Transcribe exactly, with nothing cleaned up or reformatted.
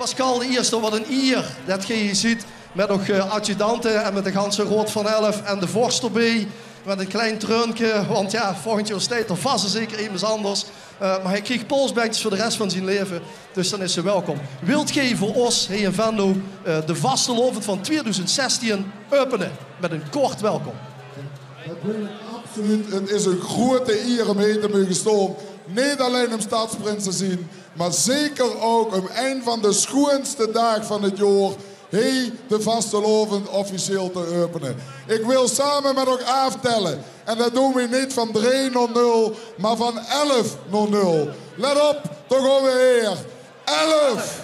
Pascal de Ierste, wat 'n ier det geej hie zeet. Mit ouch eh, adjudante en mit de ganse Raod van Elf en de vors d'rbie. Mit e klein treunke, want jao, volgend jaor steit d'r vas en zeker emes anders. Eh, mer hae krieg polsbendjes veur de res van zien laeve. Dus dan is hae welkom. Wilt geej veur ós hie in Venlo eh, de vastelaovend van twieëdoezend zestien äöpene? Mit e kort welkom. Natuurlik, absoluut. Het is 'n groeëte ier um hie te moge staon. Neet allein um stadsprins te zien, mer zeker ouch um ein van de sjoeënste daag van het jaor hie de vastelaovend officieel te äöpene. Ik wil same mit ouch aaftelle. En det doon we neet van drie nao nul, mer van elf nao nul. Let op, dao gaon we weer. Elf,